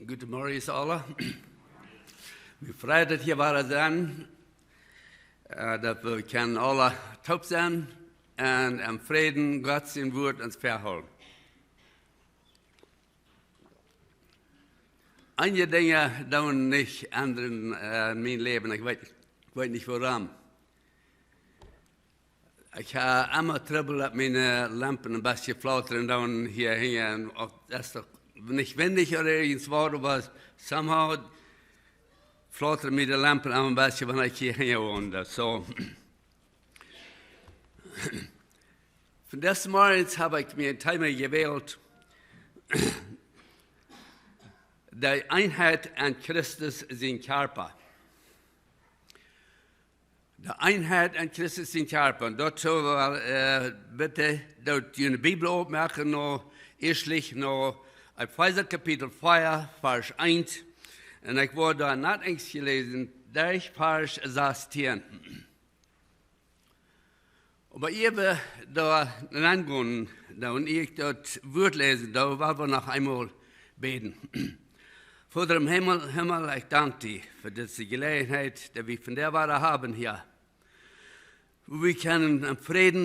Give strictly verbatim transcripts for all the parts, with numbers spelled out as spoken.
Goodemorjes aule. Wie freien ons hia wada to sennen, äh, daut wie kjennen aule toop sennen un em Fräd Gott sien Wort ons väahoolen. Eenje Dinja doonen nich endren, äh, en mien Läwen. Ekj weet, ekj weet nich wuarom. Ekj hab emma Trubbel, daut miene Lampen een bät flautren doonen hia hinjen. Uk daut es doch nich windich ooda irjent waut, oba somehow flautren miene Lampen emma een bät, wan ekj hia hinjen won. Daut soo. Vondoag zemorjes hab ekj mie een Thema jewält. De Eenheit en Christus sien Kjarpa. De Eenheit en Christus sien Kjarpa. Un doatoo well wie, äh, bitte daut jie de Bibel oppmoaken, no, ieeschtlich no Efeesa Kapitel vea, Varsch eent. Un ekj woa doa nat eent läsen, derch Varsch sastieen. Oba ea wie doa nengonen, dan ea ekj daut Wort läsen doo, well wie noch eemol bäden. Voda em Himmel, Himmel, ekj dank die fa dise Jeläajenheit, daut wie vondoag wada haben hia. Wua wie kjennen em Fräd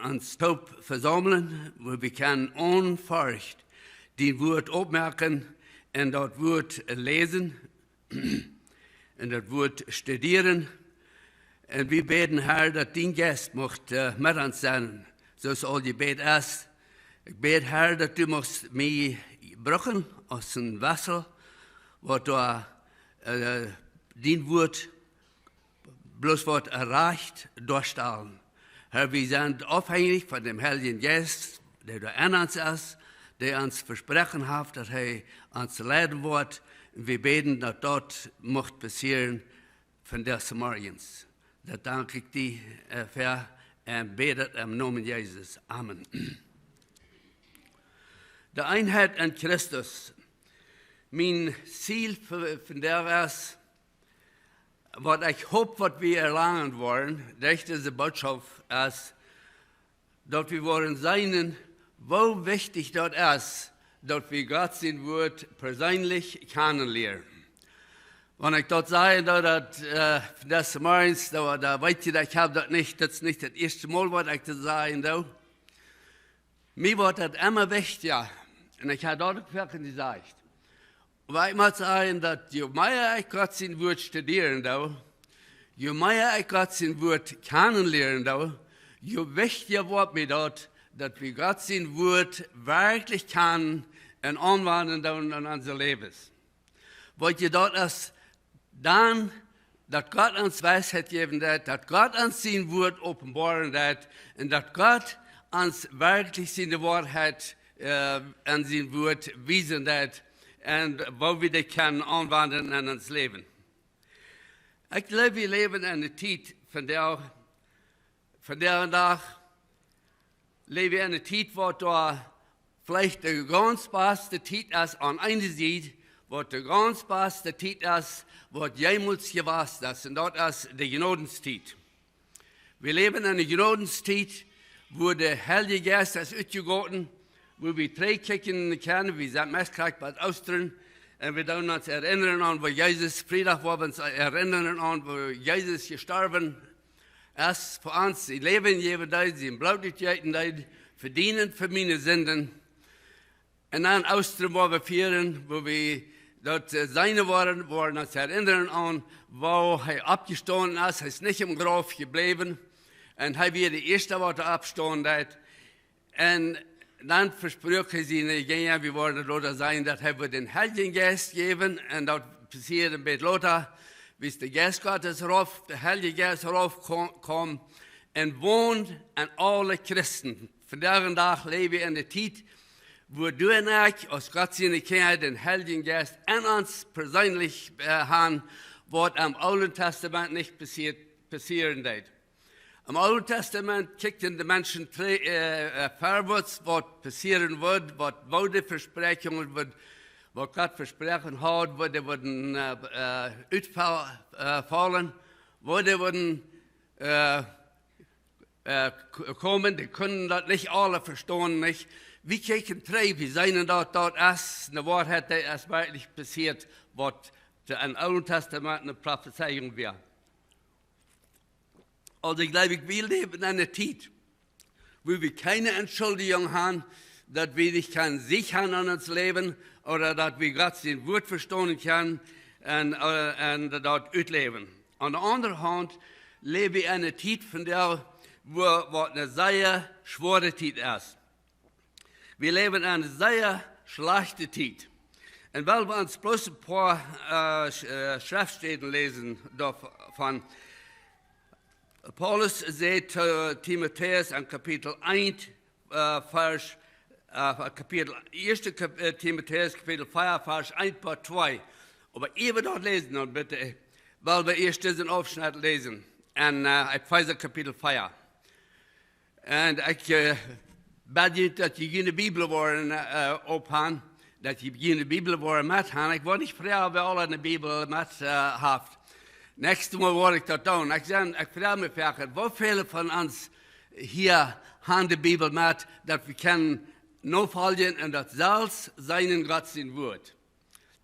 ons toop vesaumlen, wua wie kjennen one Forcht dien Wort oppmoaken un daut Wort läsen un daut Wort studieren. Un wie bäden, Herr, daut dien Jeist mucht, äh, met ons sennen, soo aus aul jebät es. Ekj bäd, Herr, daut du muchst mie brucken aus een Vessel, waut doa, äh, dien Wort bloos waut rajcht doastalen. Herr, wie sent aufhenjich von däm Heiljen Jeist, dee doa en ons es, dee ons vesproaken haft, daut hee ons leiden woat. Un wie bäden, daut daut mucht passieren vondoag zemorjes. Daut dank ekj die, äh, väa un bäd daut em Nomen Jesus. Amen. De Eenheit en Christus. Mien Ziel fa, fa vondoag es, waut ekj hop, waut wie erlangen woaren derch dise Bootschoft es, daut wie woaren seenen, woo wichtich daut es, daut wie Gott sien Wort perseenlich kjanen lieren. Wan ekj daut saj, daut, daut, äh, vondoag zemorjes, daut, daut weet jie, daut ekj hab daut nich, daut es nich daut ieeschte Mol, waut ekj daut saj, daut. Mie woat daut emma wichtja. Un ekj hab daut uk foaken jesajcht. Oba ekj mott sajen, daut je mea ekj Gott sien Wort studieren doo, je mea ekj Gott sien Wort kjanen lieren doo, je wichtja woat mie daut, daut wie Gott sien Wort werkjlich kjanen un aunwenjen doonen en onse Läwes. Weet jie, daut es dan, daut Gott ons Weisheit jäwen deit, daut Gott ons sien Wort openboaren deit, un daut Gott ons werkjlich siene Woarheit, äh, en sien Wort wiesen deit, un woo wie dee kjennen aunwenjen en ons Läwen. Ekj jleew, wie läwen en eene Tiet von dee, von dee Dach, läw wie en eene Tiet, waut doa veleicht de gaunz baste Tiet es aun eene Sied, waut de gaunz baste Tiet es, waut jemols jewast es, un daut es de Jnodenstiet. Wie läwen en eene Jnodenstiet, wua de Heilje Jeist es utjegoten, wua wie trigjkjikjen kjennen, wie sent meist krakjt bie Oostren, un wie doonen ons erinnern aun, wua Jesus, Friedach, wua wie ons erinnern aun, wua Jesus jestorwen es fa ons, sien Läwen jäwen deed, sien Bloot utjeeten deed, fa diene un fa miene Sinden. Un aun Oostren, wua wie fieren, wua wie daut, äh, seenen woaren, woaren ons erinnern aun, woo hee oppjestonen es. Hee es nich em Grauf jebläwen. Un hee wia de ieeschta, waut oppstonen deed. Un dan vespruak hee siene Jinja, wie woaren lota seenen, daut hee wudd dän Heiljen Jeist jäwen. Un daut passieed een bät lota, wiels de Jeist Gottes rauf, de Heilje Jeist rauf ko-, kjeem un wond en aule Christen. Vondoag dän Dach läw wie en eene Tiet, wua du un ekj aus Gott siene Kjinja dän Heiljen Jeist en ons perseenlich, äh, haben, waut em Oolen Tastament nich passieet, passieren deed. Em Oolen Tastament kjikjten de Menschen tre-, äh, äh, verwoats, waut passieren wudd, waut, woo de Vespräakjungen wudd, waut Gott vesproaken haud, woo dee wudden, äh, äh, utfa-, äh, faulen, woo dee wudden, äh, äh, k-, komen, dee kunnen daut nich aule vestonen, nich? Wie kjikjen trigj, wie seenen daut, daut es eene Woarheit, dee es werkjlich passieet, waut de, em Oolen Tastament eene Profezeiunk wia. Aulsoo ekj jleew, wie läwen en eene Tiet, wua wie kjeene Entschuldijunk haben, daut wie nich kjennen Sieg haben aun ons Läwen, ooda daut wie Gott sien Wuat vestonen kjennen un, äh, un daut utläwen. Aun de aundre Haunt läw wie en eene Tiet vondoag, wua, waut eene sea schwoare Tiet es. Wie läwen en eene sea schlajchte Tiet. Un well wie ons bloos een poa, äh, Sch-, äh, Schreftstäden läsen doavon. Paulus sajcht to Timotäus en Kapitel eent, äh, Varsch, äh, Kapitel, ieeschte Kap-, äh, Timotäus Kapitel vea, Varsch eent bat twee. Oba ea wie daut läsen, dan bitte, well wie ieescht disen Aufschnett läsen. En, äh, Efeesa Kapitel vea. Un ekj, äh, bäd junt, daut jie june Bibel woaren, äh, ophan, daut jie june Bibel woaren met han. Ekj woa nich froagen, wäa aula eene Bibel met, äh, haft. Näakjstet Mol woa ekj daut doonen. Ekj sie, ekj froag mie foaken, woo väle von ons hia han de Bibel met, daut wie kjennen nofoljen un daut selfst seenen en Gott sien Wuat.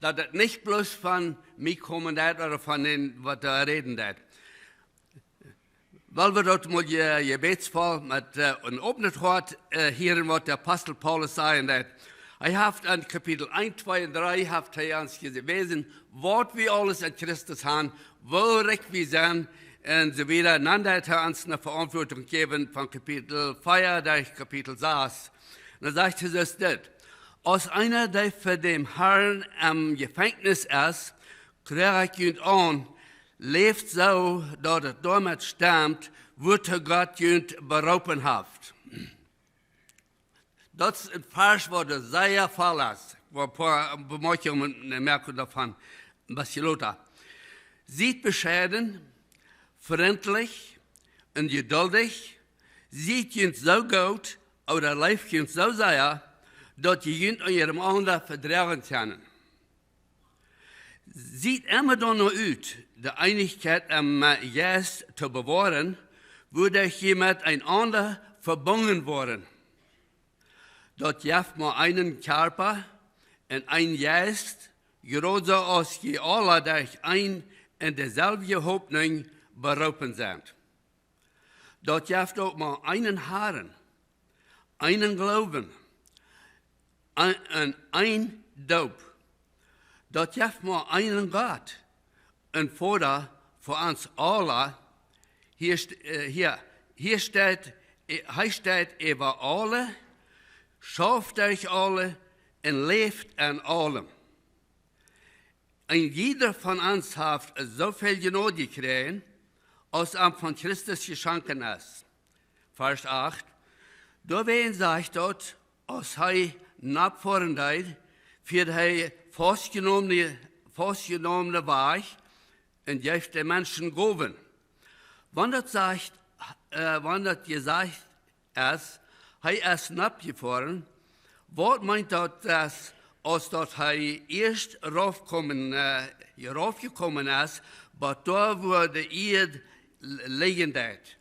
Daut daut nich bloos von mie komen deit ooda von dän, waut doa räden deit. Well wie daut mol je-, jebädsvoll met, äh, een opnet Hoat, äh, hieren, waut de Apostel Paulus sajen deit. Hee haft en Kapitel eent, twee un dree haft hee ons jewäsen, waut wie aules en Christus han, woo rikj wie sent un soo wieda. Dan deit hee ons eene Veauntwuatunk jäwen von Kapitel vea derch Kapitel sas. Un dan sajcht hee soo dit: Aus eena, dee fa däm Harn em Jefenkjnis es, kjlua ekj junt aun, läft soo, daut et doamet stemt, wuatoo Gott junt beroopen haft. Daut es een Varsch, waut doa sea voll es. Ekj woa een poa Bemerkjungen moaken doavon, een bät lota. Siet bescheiden, frintlich un jeduldich, siet junt soo goot, ooda leeft junt soo sea, daut jie junt unjarenaunda vedroagen kjennen. Siet emma doano ut, de Eenichkjeit em, äh, Jeist to bewoaren, wuaderch jie met eenaunda vebungen woaren. Daut jeft mau eenen Kjarpa un een Jeist, krakjt soo aus jie aula derch een un deeselwje Hopninj beroopen sent. Daut jeft uk mau eenen Harn, eenen Gloowen, een, een, een Doop. Daut jeft mau eenen Gott un Voda fa ons aula. Hee st-, äh, hee, hee steit, äh, hee steit äwa aule, schauft derch aule un läft en aulem. Een jieda von ons haft soo väl Jnod jekjräajen, aus am von Christus jeschonken es. Varsch acht. Doawäajen sajcht daut, aus hee nopp foaren deed, fieed hee faustjenomne, faustjenomne wajch un jeef de Menschen Gowen. Wan daut sajcht, äh, wan daut jesajcht es, hee es nopp jefoaren, waut meent daut, daut aus daut hee ieescht raufkomen, äh, raufjekomen es, bat doa, wua de Ieed l-, lijen deit?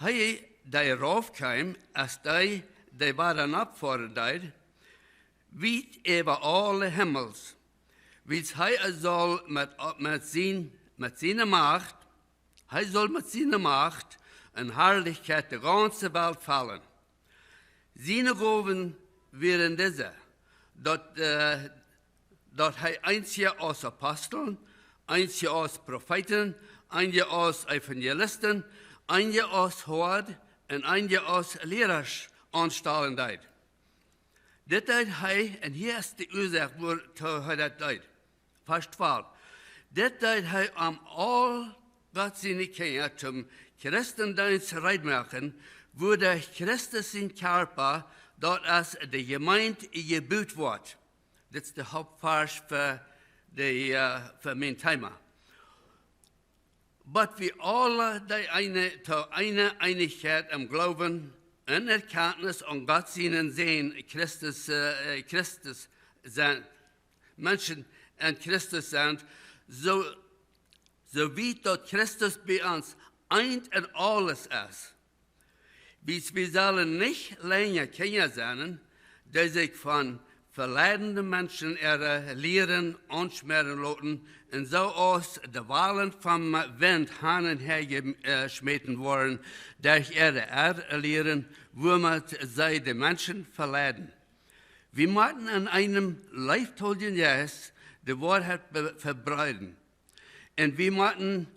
Hee, dee raufkjeem, es dee, dee wada nopp foaren deed, wiet äwa aule Himmels, wiels hee saul met, met sien, met siene Macht, hee saul met siene Macht un Harlichkjeit de gaunze Welt fellen. Siene Gowen wieren dise, daut, äh, daut hee eenje aus Aposteln, eenje aus Profeeten, eenje aus Evangelisten, eenje aus Hoad un eenje aus Liera aunstalen deed. Dit deed hee, un hia es de Uasoak, wuatoo hee daut deed. Varsch twalf. Dit deed hee om aul Gott siene Kjinja toom Christendeenst reed moaken, wuaderch Christus sien Kjarpa, daut es de Jemeent, jebut woat. Dit es de Hauptvarsch fa de, äh, fa mien Thema. Bat wie aule de eene, to eene Eenichkjeit em Gloowen un Erkjantnis aun Gott sienen Sän Christus, äh, Christus sent, Menschen en Christus sent, soo, soo wiet daut Christus bie ons eent en aules es. Wiels wie sellen nich lenja Kjinja sennen, dee sikj von veleidende Menschen äare Lieren aunschmäaren loten un soo aus de Walen vom Wint han un häa jeschmäten woaren derch äare Errlieren, wuamet see de Menschen veleiden. Wie motten en eenem leeftoljen Jeist de Woarheit vebreeden. Un wie motten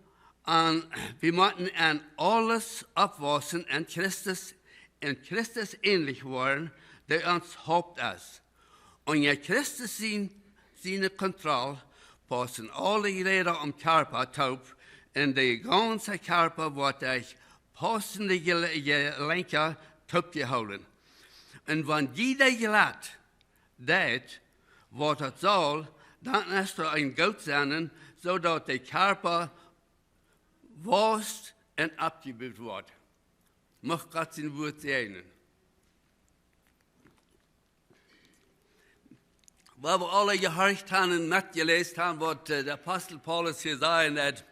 en aules oppwaussen un Christus, un Christus änlich woaren, dee ons Haupt es. Unja Christus siene Kontroll paussen aule Jläda aum Kjarpa toop, un de gaunze Kjarpa woat derch paussende Jelenkja toopjehoolen. Un wan jieda Jlad deit waut daut saul, dan es doa een goot sennen, soo daut de Kjarpa waust un oppjebut woat. Mucht Gott sien Wuat säajnen. Wie haben aule jehorcht han un metjeläst han waut de Apostel Paulus hia sajen deed.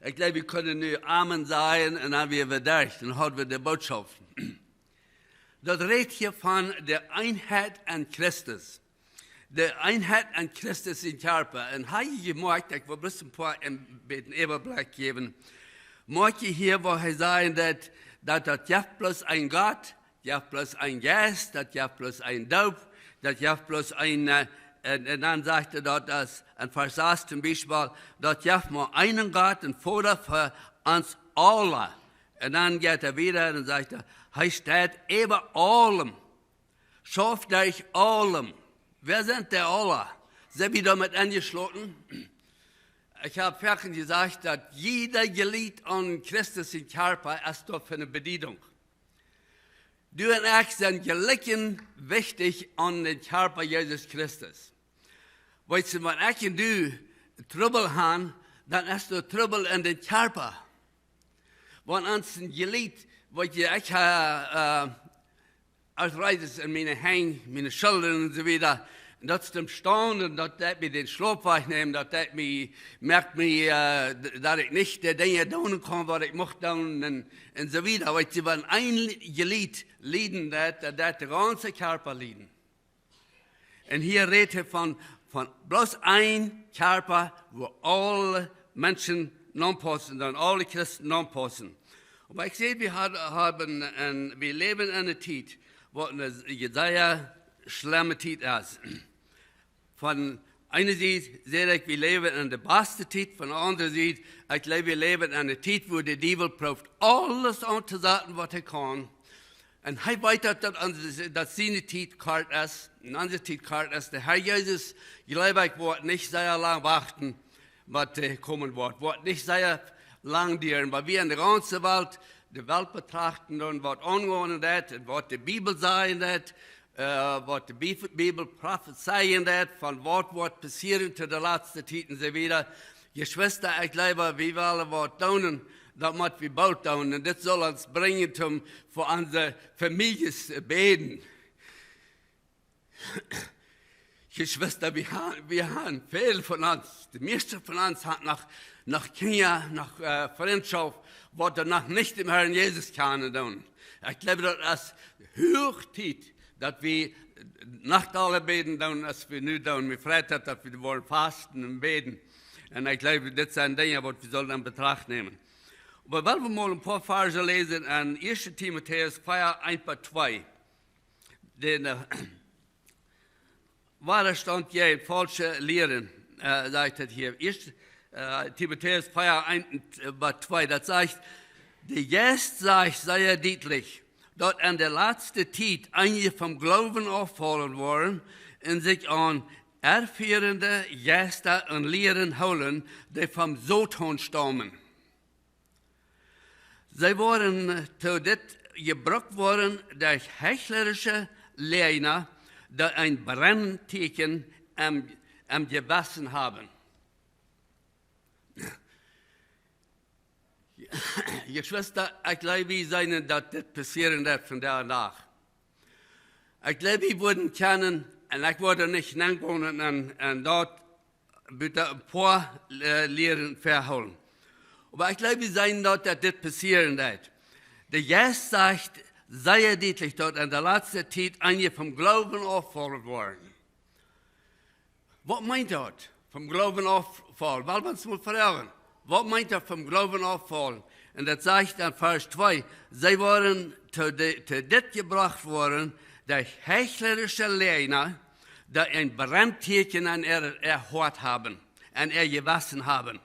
Ekj jleew, wie kunnen nu Amen sajen un dan wia wie derch, dan hauden wie de Bootschoft. Daut rät hia von de Eenheit en Christus. De Eenheit en Christus sien Kjarpa. Un ha jie jemoakjt, ekj well bloos een poa een bät Äwablikj jäwen. Moakj jie hia, woo hee sajen deed, daut daut jeft bloos een Gott, jeft bloos een Jeist, daut jeft bloos een Doop, daut jeft bloos een, un dan sajcht hee daut aus en Varsch sas toom Biespel, daut jeft mau eenen Gott un Voda fa ons aule. Un dan jeit hee wieda un sajcht hee, hee steit äwa aulem, schauft derch aulem. Wäa sent dee aule? Sent wie doamet enjeschloten? Ekj hab foaken jesajcht, daut jieda Jlied aun Christus sien Kjarpa es doa fa eene Bediedunk. Du un ekj sent jlikj wichtich aun dän Kjarpa Jesus Christus. Weetst du, wan ekj un du Trubbel han, dan es doa Trubbel en dän Kjarpa. Wan ons een Jlied, weetst du, ekj ha Arthritis en miene Henj, miene Schullren un soo wieda. Un daut es em Staunen, daut deit mie dän Schlaup wajchnämen, daut deit mie, moakt mie, daut ekj nich de Dinja doonen kaun waut ekj mucht doonen un soo wieda. Weetst du, wan een Jlied lieden deit, dan deit de gaunze Kjarpa lieden. Un hia rät hee von, von bloos een Kjarpa, wua aule Menschen nenpaussen, dan aule Christen nenpaussen. Oba ekj säd, wie haben, wie läwen en eene Tiet, waut eene sea schlemme Tiet es. Von eene Sied säd ekj, wie läwen en de baste Tiet, von de aundre Sied, ekj jleew, wie läwen en eene Tiet, wua de Diewel prooft aules auntosaten waut hee kaun. Un hee weet daut, daut siene Tiet kort es, un onse Tiet kort es. De Herr Jesus, jleew ekj, woat nich sea lang wachten, waut hee komen woat. Woat nich sea lang dieren, wan wie en de gaunze Welt, de Welt betrachten un waut aungonen deit, un waut de Bibel sajen deit, waut de Bibel profezeien deit, von waut woat passieren to de latste Tiet un soo wieda. Jeschwista, ekj jleew, wie wellen waut doonen, daut mott wie boolt doonen. Un dit saul ons brinjen toom fa onse Famieljes bäden. Jeschwista, wie han, wie han, väl von ons, de mieeschte von ons han noch, noch Kjinja, noch Frintschoft, waut doa noch nich dän Herrn Jesus kjanen doonen. Ekj jleew, daut es huach Tiet, daut wie noch dolla bäden doonen aus wie nu doonen. Mie freit daut, daut wie woaren fasten un bäden. Un ekj jleew, dit sent Dinja waut wie sellen en Betracht nämen. Oba well wie mol een poa Varsch läsen en ieeschte Timotäus vea, eent bat twee. Dän Wadaustaunt jäajen faulsche Lieren, sajcht et hia. Ieeschte Timotäus vea, eent bat twee, daut sajcht: De Jeist sajcht sea dietlich, daut en de latste Tiet eenje vom Gloowen auffaulen woaren un sikj aun erfierende Jeista un Lieren hoolen, dee vom Soton staumen. See woaren to dit jebrukt woaren derch hechlarische Läajna, dee een Brenntieekjen em Jewessen haben. Jeschwista, ekj jleew, wie seenen, daut dit passieren deit vondoag dän Dach. Ekj jleew, wie wudden kjennen, un ekj wudd nich nengonen un daut buta een poa Lieren väahoolen. Oba ekj jleew, wie seenen daut, daut dit passieren deit. De Jeist sajcht sea dietlich, daut en de latste Tiet eenje vom Gloowen auffaulen woaren. Waut meent daut? Vom Gloowen auffaulen. Well wie ons mol froagen, waut meent daut vom Gloowen auffaulen? Un daut sajcht en Varsch twee: See woaren to, de, to dit jebrocht woaren, derch hechlarische Leajna, dee een Bremtieekjen aun äa, äa Hoat haben, aun äa Jewessen haben.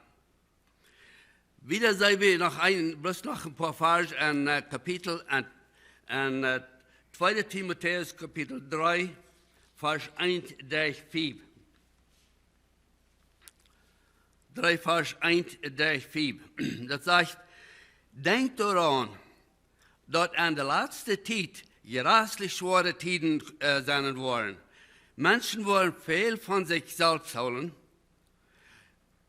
Wieda seenen wie noch een, bloos noch een poa Varsch en, äh, Kapitel en, en, äh, tweede Timotäus Kapitel dree, Varsch eent derch fief. Dree Varsch eent derch fief. Daut sajcht: Denkjt doaraun, daut en de latste Tiet jreslich schwoare Tieden, äh, sennen woaren. Menschen woaren väl von sikj selfst hoolen,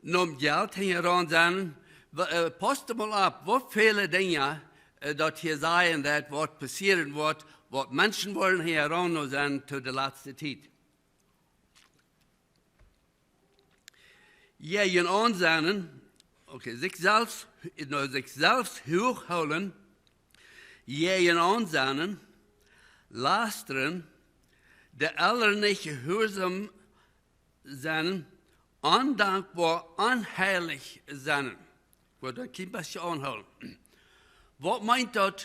nom Jelt hinjaraun sennen. Wa-, äh, pausst mol opp, woo väle Dinja, äh, daut hia sajen, daut waut passieren woat, waut Menschen woaren hinjaraun no sennen to de latste Tiet. Jäajenaun sennen, okay, sikj selfst, no sikj selfst huach hoolen, jäajenaun sennen, lastren, de Elren nich jehuarsom sennen, ondankboa, onheilich sennen. Ekj well daut een kjlien bät aunhoolen. Waut meent daut,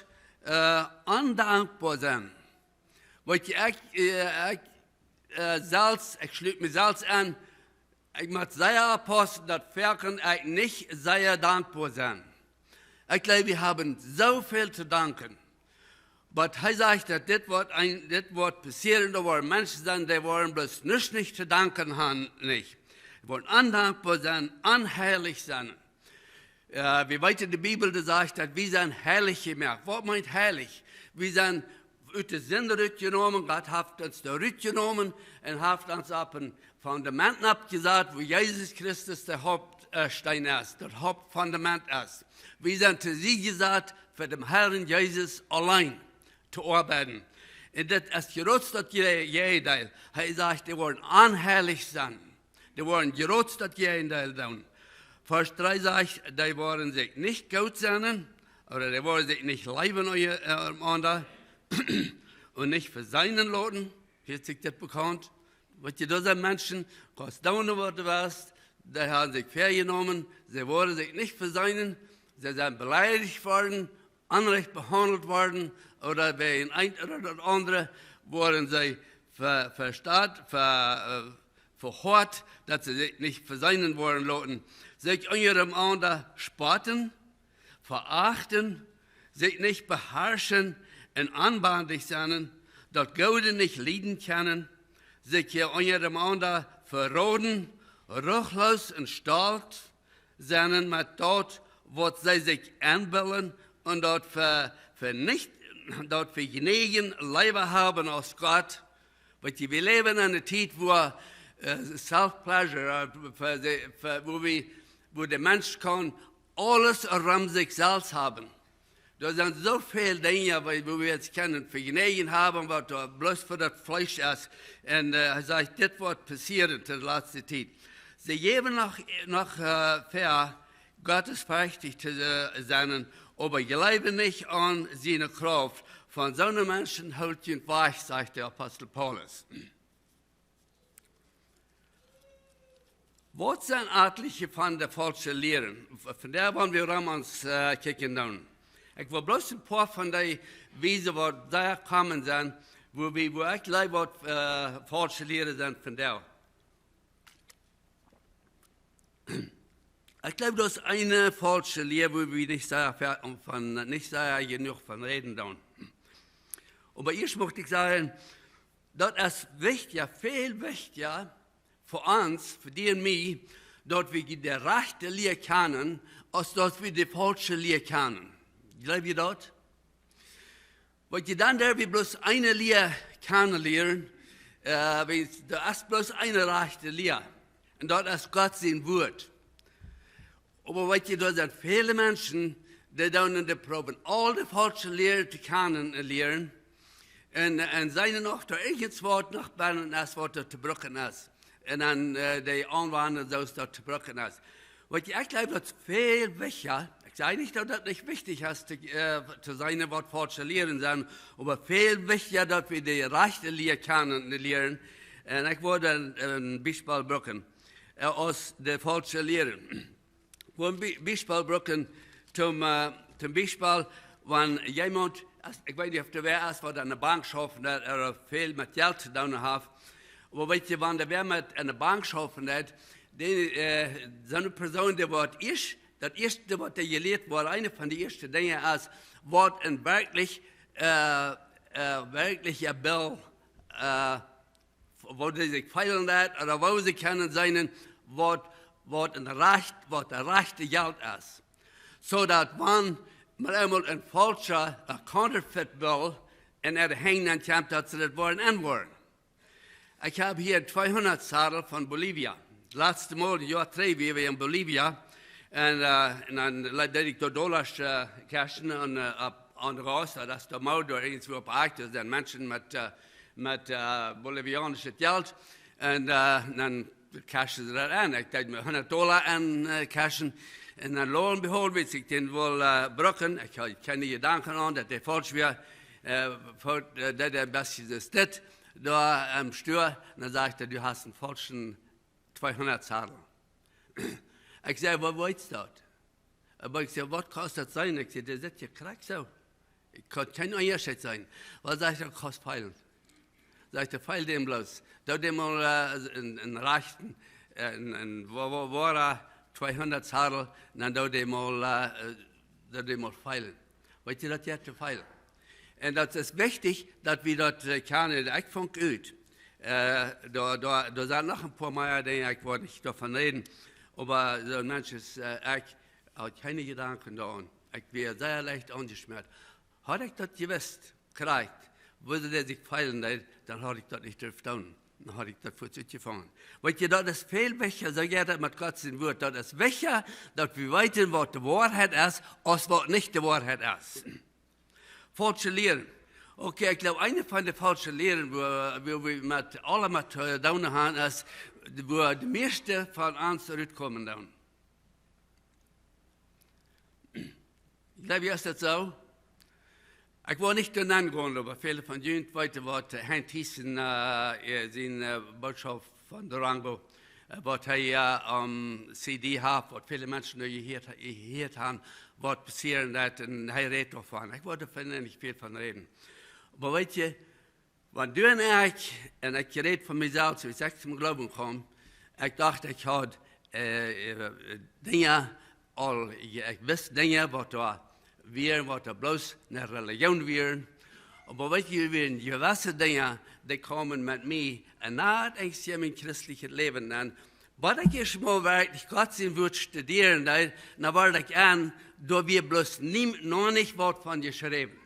äh, ondankboa sennen? Weet jie, ekj, äh, ekj, äh, selfst, ekj schloot mie selfst aun, ekj mott sea oppaussen, daut foaken ekj nich sea dankboa sie. Ekj jleew, wie haben soo väl to danken. Oba hee sajcht, daut dit woat een, dit woat passieren, doa woaren Menschen sennen, dee woaren bloos nuscht nich to danken haben, nich. Dee woaren ondankboa sennen, onheilich sennen. Äh, wie weeten, de Bibel, dee sajcht, daut wie sent heilich jemoakt. Waut meent heilich? Wie sent ut de Sind rutjenomen, Gott haft ons doa rutjenomen un haft ons opp een Fundament oppjesat, wua Jesus Christus de Hauptsteen es, daut Hauptfundament es. Wie sent to Sied jesat, fa däm Herrn Jesus auleen to oabeiden. Un daut es jrots daut Je-, Jäajendeel. Hee sajcht, dee woaren onheilich sennen. Dee woaren jrots daut Jäajendeel doonen. Varsch dree sajcht, dee woaren sikj nich goot sennen, ooda dee woaren sikj nich leewen, äh, unjarenaunda un nich veseenen loten. Hieet sikj daut bekaunt? Weet jie, doa sent Menschen, kaust doonen waut du west, dee haben sikj väajenomen, see woaren sikj nich veseenen, see sent beleidicht worden, onrajcht behaundelt worden, ooda wäajen eent ooda daut aundre woaren see ve-, vestooten, ve-, äh, vehoat, daut see sikj nich veseenen woaren loten. Sikj unjarenaunda spotten, veachten, sikj nich beharschen un onbendich sennen, daut Goode nich lieden kjennen, sikj unjarenaunda veroden, ruchloos un stolt sennen met daut, waut see sikj enbillen, un daut ve-, venicht-, daut Vejnäajen leewa haben aus Gott. Weet jie, wie läwen en eene Tiet, wua, äh, self-pleasure, äh, fa de, fa, wua wie, wua de Mensch kaun aules rom sikj selfst haben. Doa sent soo väl Dinja, wua, wua wie ons kjennen Vejnäajen haben, waut doa bloos fa daut Fleesch es. Un, äh, hee sajcht, dit woat passieren de latste Tiet. See jäwen noch, noch, äh, väa, gottesferchtich to, äh, sennen, oba jleewen nich aun siene Krauft. Von soone Menschen hoolt junt wajch, sajcht de Apostel Paulus. Waut sent atelje von de faulsche Lieren? Von dee woa wie rom ons, äh, kjikjen doonen. Ekj well bloos een poa von dee wiesen, waut doa komen sent, wua wie, wua ekj jleew, waut, äh, faulsche Lieren sent von dee. Ekj jleew, daut es eene faulsche Lia, wua wie nich sea ver-, von, nich sea jenuach von räden doonen. Oba ieescht mucht ekj sajen, daut es wichtja, väl wichtja fa ons, fa die un mie, daut wie de rajchte Lia kjanen, aus daut wie de faulsche Lia kjanen. Jleew jie daut? Wan jie dan doa wie bloos eene Lia kjanen lieren, äh, wan, doa es bloos eene rajchte Lia. Un daut es Gott sien Wuat. Oba weet jie, doa sent väle Menschen, dee doonen, dee proowen aul de faulsche Lieren to kjanen un lieren. Un, un seenen noch doa irjentwaut noch bennen es, waut doa to brucken es. Un dan, äh, dee aunwenjen, soo aus daut to brucken es. Weet jie, ekj jleew, daut es väl wichtja, Ekj saj nich, daut daut nich wichtich es to, äh, to seenen, waut faulsche Lieren sent, oba väl wichtja, daut wie de rajchte Lia kjanen lieren. Un ekj wull een, een Biespel brucken, äh, aus de faulsche Lieren. Ekj wull een Bi-, Biespel brucken, toom, äh, toom Biespel, wan jemaunt, aus, ekj weet nich, auf doa wäa es, waut aun de Bank schauft, ooda väl met Jelt to doonen haft, oba weet jie, wan doa wäa met aun de Bank schauft, dee, äh, soone Persoon, dee woat ieescht, daut ieeschte, waut dee jelieet woat, eent von de ieeschte Dinja es, waut een werkjlich, äh, äh, werkjlicha Bill, äh, woo dee sikj feelen deit, ooda woo see kjennen seenen, waut, waut een rajcht, waut daut rajchte Jelt es. Soo daut wan mau eemol een faulscha, een counterfeit Bill en äare Henj kjemt, daut see daut woaren enwoaren. Ekj hab hia een tweehundat Sadel von Bolivia. Daut latste Mol, een Joa trigj, wia wie en Bolivia. Un, äh, un dan le-, deed ekj doa Dollasch, äh, cashen un, äh, opp, aun de Gauss, daut es doa mau, doa irjentwua opp Akj, doa sent Menschen met, äh, met, äh, boliviaunischet Jelt. Un, äh, dan cashen see daut en. Ekj deed mie hundat Dolla en, äh, cashen. Un dan lo un behold, wist ekj dän wull, äh, brucken. Ekj haud kjeene Jedanken aun, daut dee faulsch wia. Äh, fo-, äh, deed hee een bät soo dit, doa aum Stua. Un dan sajcht hee: "Du hast een faulschen tweehundat Sadel." Ekj saj: "Woo weetst daut?" Oba ekj saj: "Waut kaun daut sennen?" Ekj saj: "Dee sitt je krakjt soo. Ekj kaun kjeen Unjascheet seenen." "Waut," sajcht hee, "kaust feelen." Sajcht hee: "Feel dän bloos. Doo dän mol, äh, een, een rajchten, äh, een, een wo-, wo-, woara tweehundat Sadel, dan doo dän mol, äh, äh, doo dän mol feelen." Weetst du, daut jeit to feelen. Un daut es wichtich, daut wie daut, äh, kjanen. Ekj funk ut, äh, doa, doa, doa sent noch een poa mea Dinja, ekj woa nich doavon räden, oba soo een Mensch es, äh, ekj haud kjeene Jedanken doaraun. Ekj wia sea leicht aunjeschmäat. Haud ekj daut jewist, krakjt, woo see sikj feelen deed, dan haud ekj daut nich durft doonen. Dan haud ekj daut fuaz utjefungen. Weetst du, daut es väl wichtja, soo jeit daut met Gott sien Wuat. Daut es wichtja, daut wie weeten, waut de Woarheit es, aus waut nich de Woarheit es. Faulsche Lieren. Okay, ekj jleew, eene von de faulsche Lieren, woo, woo wie met aule met to doonen haben, es, woo de mieeschte von ons rutkomen doonen. Ekj jleew, es daut soo? Ekj well nich doa nenn gonen, oba väle von junt weeten, waut, äh, Hein Thiessen, äh, äh, sien, äh, Bootschoft von Durango, äh, waut hee, äh, aum C D haft, waut väle Menschen nu jehieet, jehieet haben, waut passieren deit, un hee rät doavon. Ekj well doa nich väl von räden. Oba weetst du, wan du un ekj, un ekj räd von mie selfst, aus ekj toom Gloowen kjeem, ekj docht, ekj haud, äh, äh, Dinja aul, ekj wist Dinja, waut doa wieren, waut doa bloos ne Religion wieren. Oba weetst du, wieren jewesse Dinja, dee kjeemen met mie en nat eent en mien christlichet Läwen. Un waut ekj ieescht mol werkjlich Gott sien Wuat studieren deed, dan wort ekj en, doa wia bloos nie, noch nich waut von jeschräwen.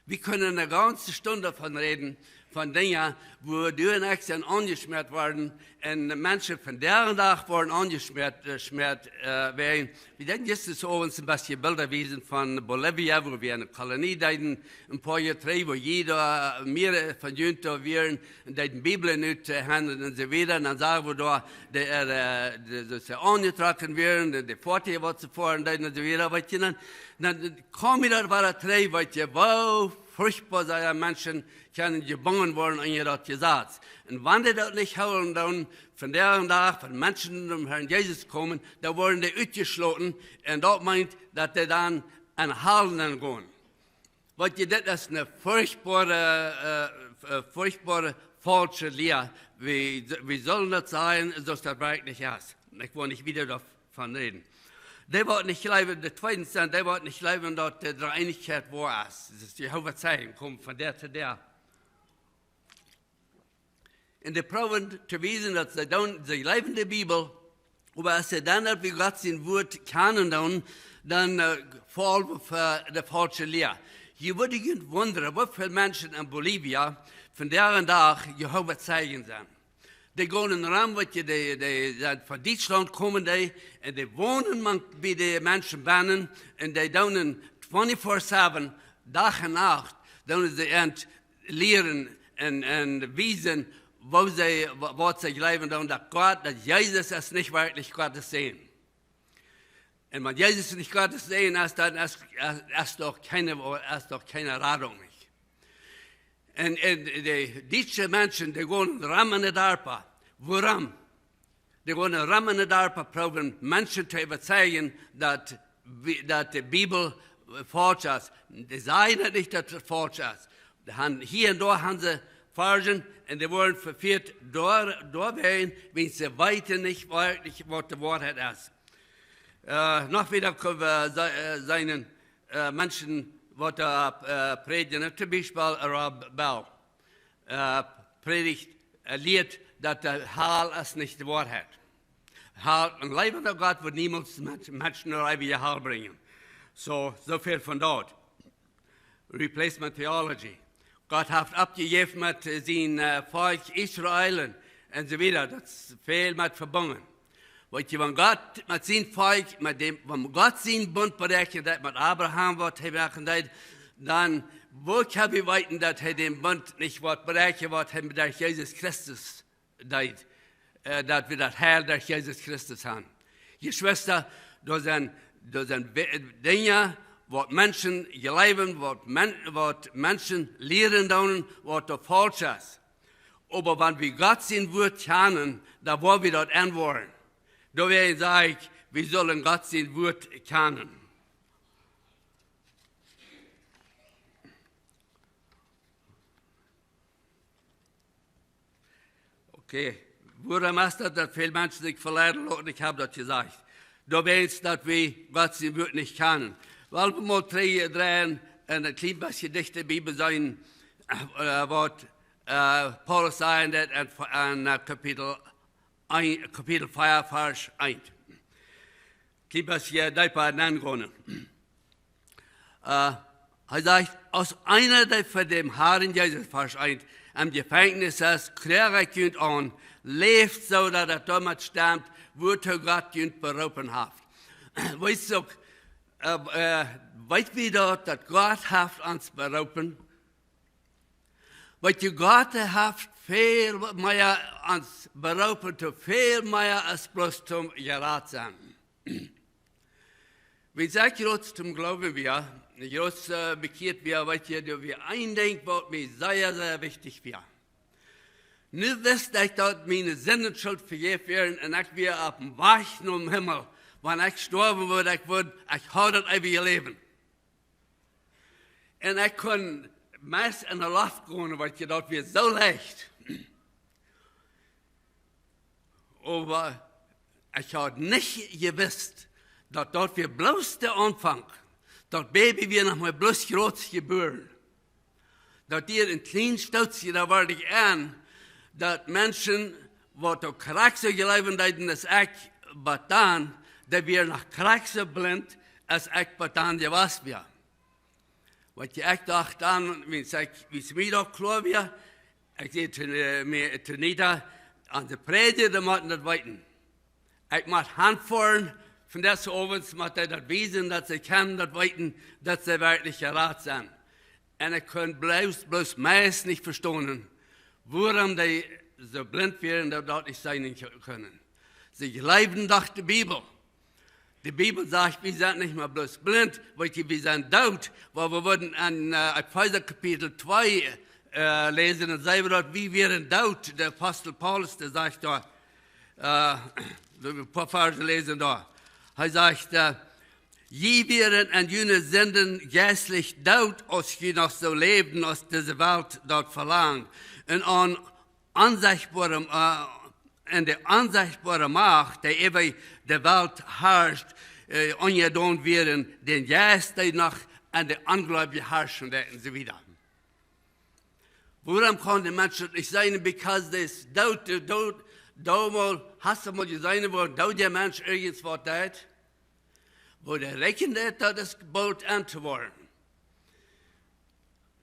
Wie kjennen ne gaunze Stund doavon räden, von Dinja, woo du un ekj sent aunjeschmäat worden, un Menschen vondoag dän Dach woaren aunjeschmäat, äh, schmäat, äh, wäajen. Wie deeden jistren Owent een bät Bilda wiesen von Bolivia, woo wie ne Kolonie deeden, een poa Joa trigj, woo jie doa, äh, mea, äh, von junt doa wieren, un deeden Bibeln ut, äh, Henj un soo wieda. Un dan sagen wie doa, dee, äh, dee, dee, dee aunjetrocken wieren, dee, dee Foatieja, waut see foaren deeden un soo wieda. Weetst du, dan, dan kjeem mie daut wada trigj, weetst du, woo furchtboa soo Menschen kjennen jebungen woaren aun äa daut Jesaz. Un wan dee daut nich hoolen, dan vondoag dän Dach, wan Menschen toom Herrn Jesus komen, dan woaren dee utjeschloten. Un daut meent, daut dee dan en Hal nenn gonen. Weetst du, dit es ne furchtboare, äh, äh, furchtboare faulsche Lia. Wie, wie sellen daut sajen, soo aus daut werkjlich es? Ekj well nich wieda doavon räden. Dee woat nich jleewen, de tweede sent, dee woat nich jleewen, daut de Dreeeenichkjeit woa es. Daut es Jehowa Zeijen, kjemt von doa to doa. Un dee proowen to wiesen, daut see dan, see jleewen de Bibel, oba aus see dan daut wie Gott sien Wuat kjanen doonen, dan, äh, faulen wie fa de faulsche Lia. Jie wudden junt wundren, woo väl Menschen en Bolivia vondoag dän Dach Jehowa Zeijen sent. Dee gonen rom, weetst du, dee, dee sent von Dietschlaunt komen, dee, un dee wonen mank bie de Menschen bennen, un dee doonen twenty-four seven, Dach un Nacht, doonen see an lieren un, un wiesen, woo see, wa-, waut see jleewen doonen, daut Gott, daut Jesus es nich werkjlich Gott sien Sän. Un wan Jesus nich Gott sien Sän es, dan es, es, es doch kjeene, es doch kjeene Radunk nich. Un, un de dietsche Menschen, dee gonen rom enne Darpa. Wuarom? Dee gonen rom enne Darpa, proowen Menschen to äwateijen, daut, daut de Bibel faulsch es. Dee sajen daut nich, daut et faulsch es. Dee han, hia un doa han see Varschen un dee woaren vefieet doa, doawäajen, wiels see weeten nich werkjlich, waut de Woarheit es. Äh, noch wieda kjenn wie se-, äh, seenen, äh, Menschen, waut doa, äh, prädjen, toom Biespel Rob Bell, äh, prädicht, äh, lieet, daut de Hal es nich de Woarheit. Hal, een läwenda Gott woat niemols Mensch-, Menschen no eewje Hal brinjen. Soo, soo väl von daut. Replacement theology. Gott haft oppjejäft met, äh, sien, äh, Volkj Israel un, un soo wieda. Daut es väl met vebungen. Weetst du, wan Gott met sien Volkj, met däm, wan Gott sienen Bunt bräakjen deed met Abraham, waut hee moaken deed, dan, woo kjenn wie weeten, daut hee dän Bunt nich woat bräakjen, waut hee met Jesus Christus deed, äh, daut wie daut Heil derch Jesus Christus han. Jeschwista, doa sent, doa sent We-, Dinja, waut Menschen jleewen, waut Men-, waut Menschen lieren doonen, waut doa faulsch es. Oba wan wie Gott sien Wuat kjanen, dan woa wie daut enwoaren. Doawäajen saj ekj, wie sellen Gott sien Wuat kjanen. Okay, wuarom es daut, daut väl Menschen sikj veleiden loten? Ekj hab daut jesajcht. Doawäajen daut wie Gott sien Wuat nich kjanen. Well wie mol trigj dreien un een kjlien bät dichta bie sennen, äh, waut, äh, Paulus säd en, en, äh, Kapitel eent, Kapitel vea, Varsch eent. Kjlien bät deepa nengonen. Äh, hee sajcht, aus eena, dee fa däm Harn Jesus, Varsch eent, em Jefenkjnis es, kjlua ekj junt aun, läft soo, daut et doamet stemt, wuatoo Gott junt beroopen haft. Weetst du uk, äh, äh, weet wie daut, daut Gott haft ons beroopen? Weetst du, Gott haft väl mea ons beroopen, to väl mea aus bloos toom jerat sennen. Wiels ekj jrod toom Gloowen wia, jrod, äh, bekjieet wia, weetst du, doa wia een Dinkj, waut mie sea, sea wichtich wia. Nu wist ekj, daut miene Sinden schult vejäft wieren un ekj wia oppem Wajch nom Himmel. Wan ekj stoawen wudd, ekj wudd, ekj haud daut eewje Läwen. Un ekj kunn meist enne Loft gonen, weetst du, daut wia soo leicht. Oba ekj haud nich jewist, daut daut wia bloos de Aunfank. Daut Baby wia noch mau bloos jrod jebuaren. Daut diad een kjlien Stootje, doa wort ekj en, daut Menschen, waut uk krakjt soo jleewen deeden aus ekj, bat dan, dee wieren noch krakjt soo blint, aus ekj bat dan jewast wia. Weetst du, ekj docht dan, wiels ekj, wiels mie daut kloa wia, ekj säd to, äh, mie, to Nita, onse Prädja, dee motten daut weeten. Ekj mott hanfoaren, von dise Owents mott ekj daut wiesen, daut see kjennen daut weeten, daut see werkjlich jerat sent. Un ekj kunn bloos, bloos meist nich vestonen, wuarom dee soo blint wieren, daut, daut nich seenen kunnen. See jleewden doch de Bibel. De Bibel sajcht, wie sent nich mea bloos blint, weetst du, wie sent doot. Oba wie wudden en, äh, Efeesa Kapitel twee, äh, läsen, dan seenen wie daut, wie wieren doot. De Apostel Paulus, dee sajcht doa, äh, soo een poa Varsch läsen doa. Hee sajcht, äh, jie wieren en june Sinden jeistlich doot, aus jie noch soo läwden, aus dise Welt daut velangt. Un aun onsechtboare, äh, un de onsechtboare Macht, dee äwa de Welt harscht, äh, unjadon wieren, dän Jeist, dee noch en de Onjleewje harschen deed, un soo wieda. Wuarom kaun de Mensch daut nich seenen? Because dee es doot, de Doot, doot mol, hast du mol jeseenen, woo een dooda Mensch irjent waut deit? Woo dee rikjt, daut es boolt aun to woaren.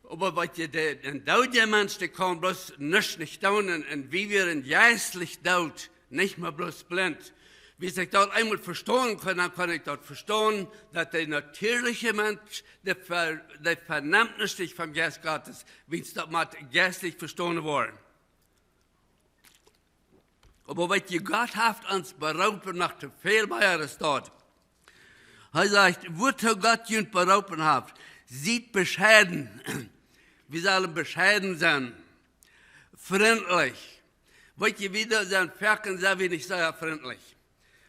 Oba weetst du, de, een dooda Mensch, dee kaun bloos nuscht nich doonen, un, un wie wieren jeistlich doot, nich mea bloos blint. Wiels ekj daut eemol vestonen kunn, dan kunn ekj daut vestonen, daut de natieelje Mensch, dee ver-, dee venemt nich vom Jeist Gottes, wiels daut mott jeistlich vestonen woaren. Oba weetst du, Gott haft ons beroopen noch to väl mea aus daut. Hee sajcht: "Wuatoo Gott junt beroopen haft, siet bescheiden." Wie sellen bescheiden sennen. Frintlich. Weet jie, wie doa sent, foaken sent wie nich sea frintlich.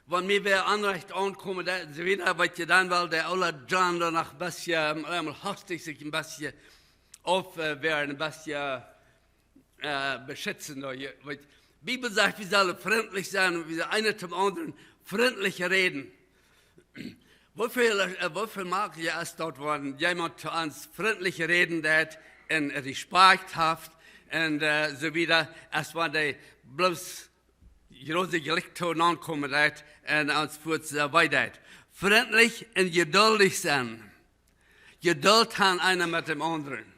Wan mie wäa Onrajcht aunkomen deit un soo wieda, weet jie, dan well de oola John doa noch een bät, eemol hastich sikj een bät auf, äh, wäaren, een bät, äh, beschitzen. Doa, jie weet, Bibel sajcht, wie sellen frintlich sennen, wie sellen eena toom aundren frintlich räden. Woo väl, äh, woo väl mol es daut, wan jemaunt to ons frintlich räden deit un Respekt haft un, äh, soo wieda, aus wan dee bloos jrod sikj jlikj to naun komen deit un ons fuaz, äh, wee deit. Frintlich un jeduldich sennen. Jedult han eena met däm aundren.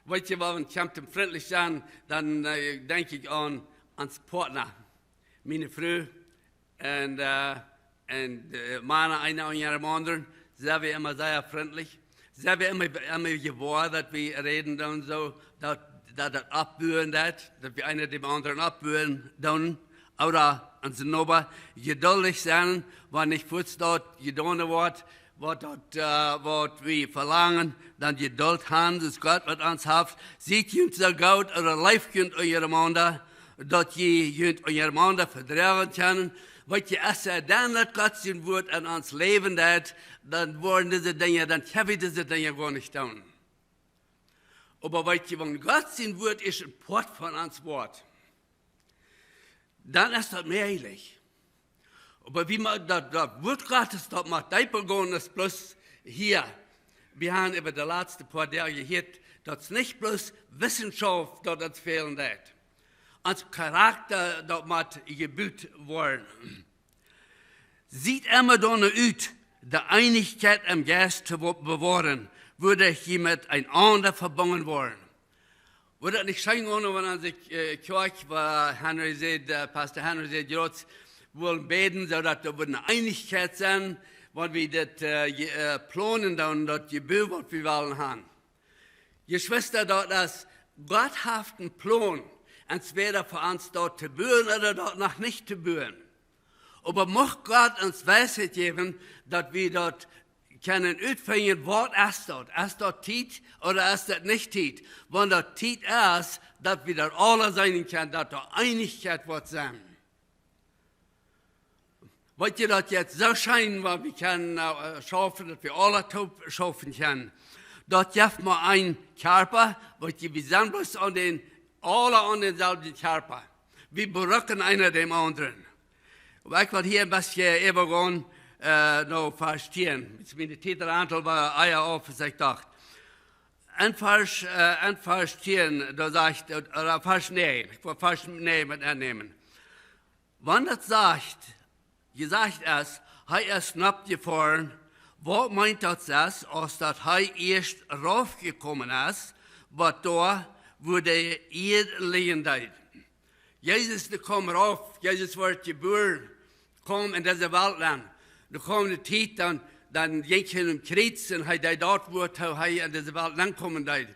Weet jie, wan wie kjemt toom frintlich sennen, dan, äh, denkj ekj aun ons Partner. Miene Fru un, äh, un, äh, Mana, eena aun däm aundren, sent wie emma sea frintlich. Sent wie emma, emma jewoa, daut wie räden doonen soo, daut, daut daut oppbuen deit, daut wie eena däm aundren oppbuen doonen, ooda onsen Noba, jeduldich sennen, wan nich fuaz daut jedonen woat, waut daut, äh, waut wie velangen, dan Jedult han, soo aus Gott met ons haft. Siet junt soo goot ooda leeft junt unjarenaunda, daut jie junt unjarenaunda vedroagen kjennen. Weet jie, aus wie dan daut Gott sien Wuat en ons Läwen deit, dan woaren dise Dinja, dan kjenn wie dise Dinja goanich doonen. Oba weet jie, wan Gott sien Wuat es een Poat von ons Wuat, dan es daut mäajlich. Oba wie mau daut, daut Wuat Gottes, daut mott deepa gonen aus bloos hia. Wie haben äwa de latste poa Doag jehieet, daut es nich bloos Wissenschaft, daut ons fälen deit. Ons Charakta, daut mott jebut woaren. Siet emma doano ut, de Eenichkjeit em Jeist to wo-, bewoaren, wuaderch jie met eenaunda vebungen woaren. Wudd daut nich scheen gonen, wan ons, äh, Kjoakj, woo Henry säd, äh, Pastor Henry säd, jrods wullen bäden, soo daut doa wudd eene Eenichkjeit sennen, wan wie dit, äh, je-, äh, plonen doonen, daut Jebäd, waut wie wellen haben. Jeschwista, daut es, Gott haft een Plon, entwäda fa ons daut to buen ooda daut noch nich to buen. Oba mucht Gott ons Weisheit jäwen, daut wie daut kjennen utfinjen, waut es daut? Es daut Tiet ooda es daut nich Tiet? Wan daut Tiet es, daut wie daut aula seenen kjennen, daut doa Eenichkjeit woat sennen. Weet jie, daut jeit soo scheen, wan wie kjennen, äh, schaufen, daut wie aula toop schaufen kjennen. Daut jeft mau een Kjarpa, weet jie, wie sent bloos aun dän, aula aun dänselwjen Kjarpa. Wie brucken eena däm aundren. Oba ekj well hia een bät äwagonen, äh, no Varsch tieen. Miene Tiet es een auntal Wieed auf, aus ekj docht. En Varsch, äh, en Varsch tieen, doa sajcht, äh, ooda Varsch näajen, ekj well Varsch näajen met aunnämen. Wan daut sajcht, jesajcht es, hee es nopp jefoaren, waut meent daut es, aus daut hee ieescht raufjekomen es, bat doa, wua de Ieed lijen deed? Jesus, dee kjeem rauf, Jesus wort jebuaren, kjeem en dise Welt aun. Dan kjeem de Tiet, dan, dan jinkj hee nom Kjriez un hee deed daut, wuatoo hee en dise Welt aunkomen deed.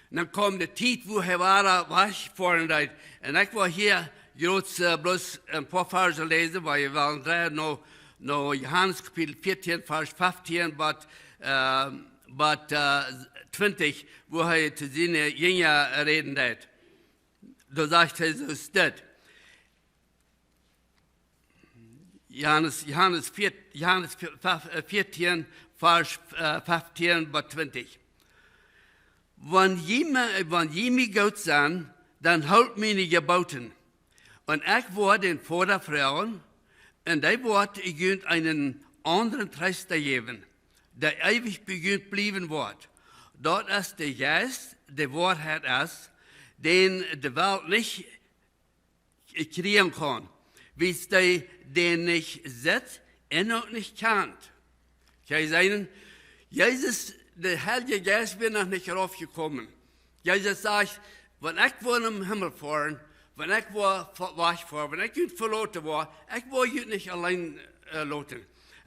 Un dan kjeem de Tiet, wua hee wada wajchfoaren deed. Un ekj well hia jrods, äh, bloos een poa Varsch läsen, wiels wie wellen dreien no, no Johanes Kapitel vieetieen, Varsch fieftieen bat, äh, bat, äh, twintich, wua hee to siene Jinja räden deed. Doa sajcht Jesus dit. Johanes, Johanes vier, Johanes vier, fef-, äh, vieetieen, Varsch, äh, fieftieen bat twintich. Wan jie mie, wan jie mie goot sent, dan hoolt miene Jeboten. Un ekj woa dän Voda froagen, un dee woat junt eenen aundren Treesta jäwen, dee eewich bie junt bliewen woat. Daut es de Jeist, dee Woarheit es, dän de Welt nich kjrieen kaun, wiels dee dän nich sitt un uk nich kjant. Kjenn jie seenen, Jesus, de Heilje Jeist, wia noch nich raufjekomen. Jesus sajcht, wan ekj woa nom Himmel foaren, wan ekj woa fa-, wajchfoaren, wan ekj junt veloten woa, ekj woa junt nich auleen, äh, loten.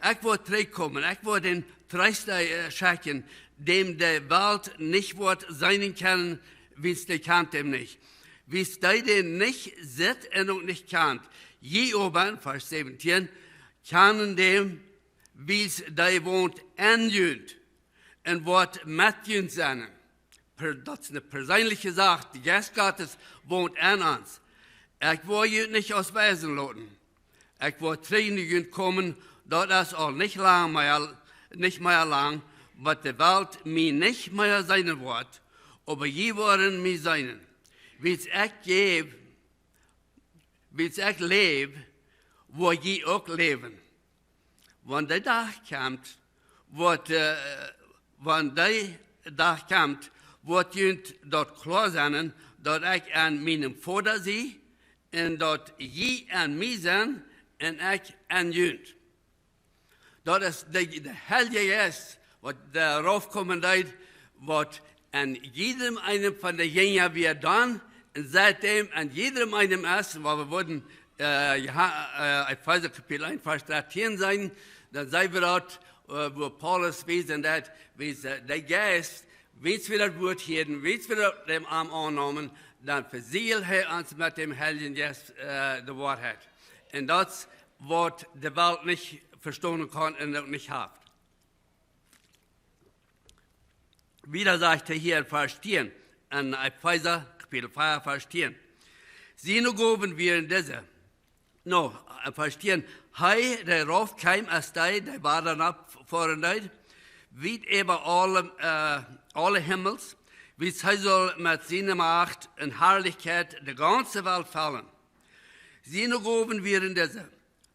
Ekj woa trigjkomen, ekj woa dän Treesta, äh, schekjen, däm de Welt nich woat seenen kjennen, wiels dee kjant däm nich. Wiels dee dän nich sitt un uk nich kjant. Jie oba, Varsch säwentieen, kjanen däm, Wiels dee wont enn junt un woat met junt sennen. Per-, daut es eene perseenelje Sach. De Jeist Gottes wont enn ons. Ekj woa junt nich aus Weisen loten. Ekj woa trigj no junt komen, daut es aul nich lang mea, nich mea lang, waut de Welt mie nich mea seenen woat, oba jie woaren mie seenen. Wiels ekj läw, wiels ekj läw, woa jie uk läwen. Wan dee Dach kjemt, woat, äh, wan dee Dach kjemt, woat junt daut kloa sennen, daut ekj enn mienem Voda sie, un daut jie enn mie sent, un ekj enn junt. Daut es de, de Heilje Jeist, waut doa raufkomen deed, waut enn jiedem eenem von de Jinja wia dan, un siet däm enn jiedem eenem es, wua wie wudden, äh, Joha-, äh, Efeesa Kapitel eent, Varsch dartieen seenen, dan seenen wie daut, äh, wua Paulus wiest, un daut, wiels, äh, de Jeist, wiels wie daut Wuat hieeden, wiels wie daut däm Amt aunneemen, dan vesieeld hee ons met däm Heiljen Jeist, äh, de Woarheit. Un daut es, waut de Welt nich vestonen kaun un uk nich haft. Wieda sajcht hee hia enn Varsch tieen, enn Efeesa Kapitel vea, Varsch tieen. Siene Gowen wieren dise. No, enn Varsch tieen. Hee, dee rauf kjeem aus dee, dee wada nopp foaren deed, wiet äwa aule, äh, aule Himmels, wiels hee sull met siene Macht un Harlichkjeit de gaunze Welt fellen. Siene Gowen wieren dise,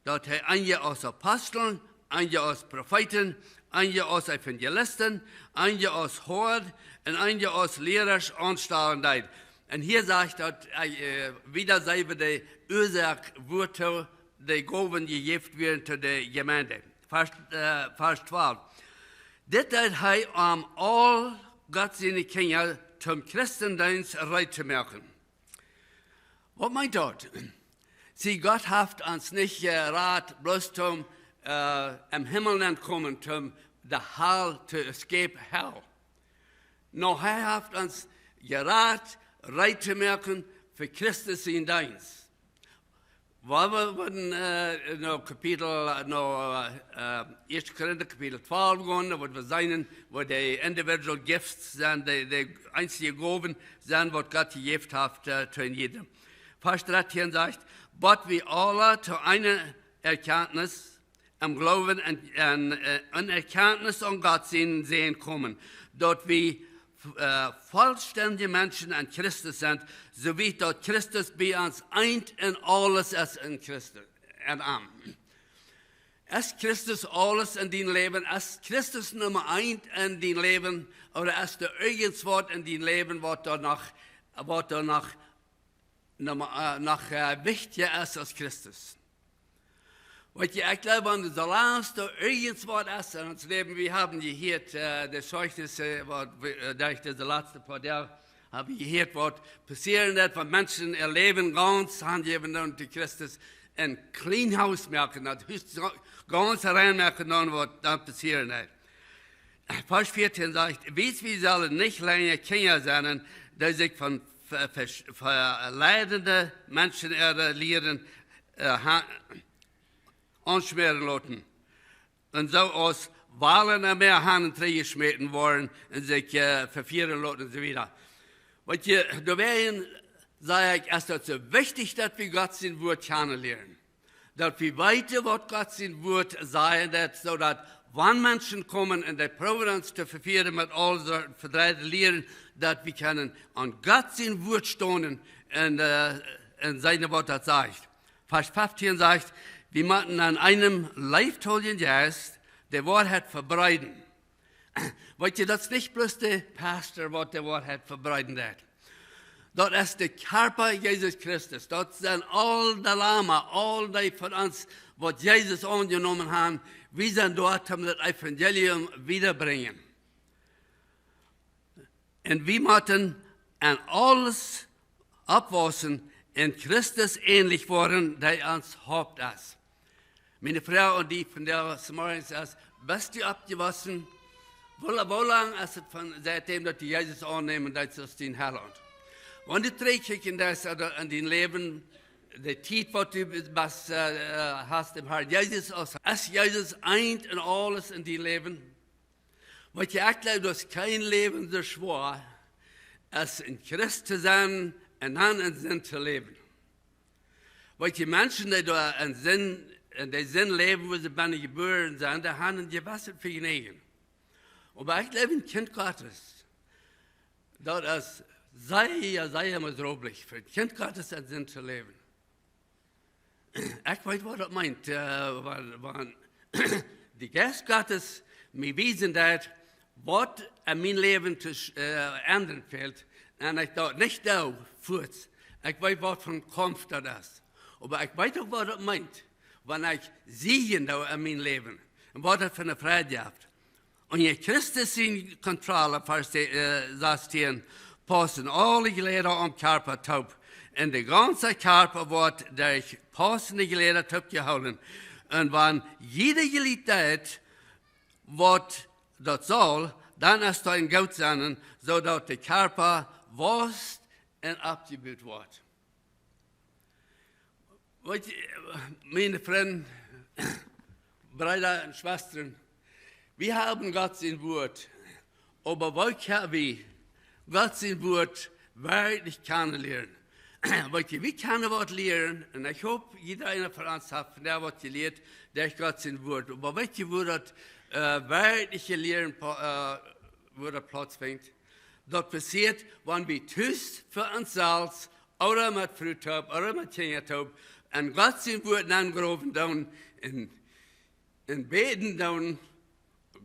daut hee eenje aus Aposteln, eenje aus Profeeten, eenje aus Evangelisten, eenje aus Hoad un eenje aus Liera aunstalen deed. Un hia sajcht daut, äh, wieda seenen wie de Uasoak, wuatoo de Gowen jejäft wieren to de Jemeent. Varsch, äh, Varsch twalf. Dit deed hee, om aul Gott siene Kjinja toom Christendeenst reed to moaken. Waut meent daut? See, Gott haft ons nich jerat, bloos toom, äh, em Himmel nenkomen, toom de Hal, to escape hell. No, hee haft ons jerat, reed to moaken fa Christus sienen Deenst. Wua wie, wie wudden, äh, no Kapitel, no, äh, Ieeschte Korinta Kapitel twalf gonen, doa woa wie seenen, wua de individual gifts sent, de, de eensje Gowen sent, waut Gott jejäft haft, äh, to een jiedem. Varsch dartieen sajcht, bat wie aule to eene Erkenntnis em Gloowen un, un, äh, eene Erkenntnis aun Gott sienen Sän komen, daut wie, äh, vollstendje Menschen enn Christus sent, soo wiet daut Christus bie ons eent enn aules es enn Christus, enn am. Es Christus aules enn dien Läwen? Es Christus Numma eent enn dien Läwen? Ooda es doa irjentwaut enn dien Läwen, waut doa noch, waut doa noch, Numma, äh, noch, äh, wichtja es aus Christus? Weetst, ekj gleew, wan du soo lang doa irjentwaut es enn ons Läwen, wie haben jehieet, äh, de Zeichnis, waut wie, äh, derch dise latste poa Doag haben jehieet, waut passieren deit, wan Menschen äa Läwen gaunz hanjäwen doonen to Christus, een clean house moaken, daut Hus gaunz rein moaken, dan waut dan passieren deit. Varsch vieetieen sajcht, wiels wie sellen nich lenja Kjinja sennen, dee sikj von ve-, ve-, veleidende Menschen äare Lieren, äh, ha-, aunschmäaren loten. Un soo aus Walen em Mäa han un trigjjeschmäten woaren un sikj, äh, vefieren loten un soo wieda. Weetst, doawäajen saj ekj, es daut soo wichtich, daut wie Gott sien Wuat kjanen lieren. Daut wie weeten, waut Gott sien Wuat sajen deit, soo daut, wan Menschen komen un dee proowen ons to vefieren met aul Sorten vedreide Lieren, daut wie kjennen aun Gott sien Wuat stonen un, äh, un seenen, waut daut sajcht. Varsch feftieen sajcht, wie motten aun eenem leeftoljen Jeist de Woarheit vebreeden. Weetst, daut es nich bloos de Pastor, waut de Woarheit vebreeden deit. Daut es de Kjarpa Jesus Christus. Daut sent aul de Lama, aul dee von ons, waut Jesus aunjenomen han. Wie sent doa, om daut Evangelium wiedabrinjen. Un wie motten aun aules oppwaussen un Christus änlich woaren, dee ons Haupt es. Miene Froag aun die vondoag zemorjes es, best du oppjewossen? Woo la-, woo lang es et von, siet däm, daut du Jesus aunnemen deetst aus dien Heilaunt? Wan du trigjkjikjen deist, ooda enn dien Läwen, de Tiet, waut du best, äh, äh, hast em Herrn Jesus, aus es Jesus eent un aules en dien Läwen. Weetst, ekj jleew, daut es kjeen Läwen soo schwoa, aus een Christ to sennen un dan en Sind to läwen. Weetst, Menschen, dee doa en Sind, en de Sind läwen, wua see bennen jebuaren sent, dee haben een jewesset Vejnäajen. Oba ekj jleew, een Kjint Gottes, daut es sea, sea miserabel, fa een Kjint Gottes en Sind to läwen. Ekj weet, waut daut meent, äh, wan, wan de Jeist Gottes mie wiesen deed, waut en mien Läwen to, äh, endren fält, un ekj daut nich doo, fuaz. Ekj weet, waut fa een Kaumf daut es. Oba ekj weet uk, waut daut meent, wan ekj sieejen doo en mien Läwen. Un waut daut fa eene Freid jeft. Un je Christus siene Kontroll, Varsch, äh, sastieen, paussen aule Jlieda aum Kjarpa toop. Un de gaunze Kjarpa woat derch paussende Jlieda toopjehoolen. Un wan jieda Jlid deit, waut daut saul, dan es daut een goot sennen, soo daut de Kjarpa wausst un oppjebut woat. Weetst, miene Frind, Breeda un Schwestren, wie haben Gott sien Wuat, oba woo kjenn wie Gott sien Wuat werkjlich kjanen lieren? Weetst, wie kjennen waut lieren, un ekj hop, jieda eena von ons haft vondoag waut jelieet derch Gott sien Wuat. Oba weetst, woo daut, äh, werkjliche Lieren pla-, äh, woo daut plautsfinjt? Daut passieet, wan wie tus fa ons selfst, ooda met Fru toop, ooda met Kjinja toop, en Gott sien Wuat nengrowen doonen, un, un bäden doonen,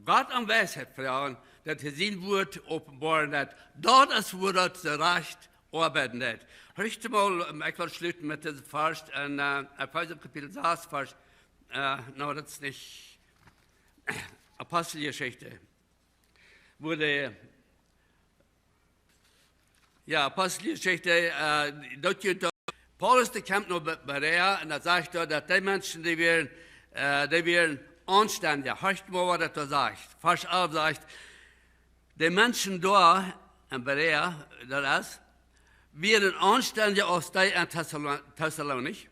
Gott om Weisheit froagen, daut hee sien Wuat openboaren deed. Daut es, woo daut soo rajcht oabeiden deed. Horcht mol, ähm, ekj well schluten met disen Varsch en, äh, Efeesa Kapitel sas, Varsch, äh, no, daut es nich, Aposteljeschicht. Wua de, jo, Aposteljeschicht, äh, daut jeit doa, Paulus, dee kjemt no Be-, Berea, un dan sajcht hee, daut dee Menschen, dee wieren, äh, dee wieren aunstendich. Horcht mol, waut daut doa sajcht. Varsch alf sajcht, de Menschen doa en Berea, daut es, wieren aunstendja aus dee en Thessalo-, Thessalonich.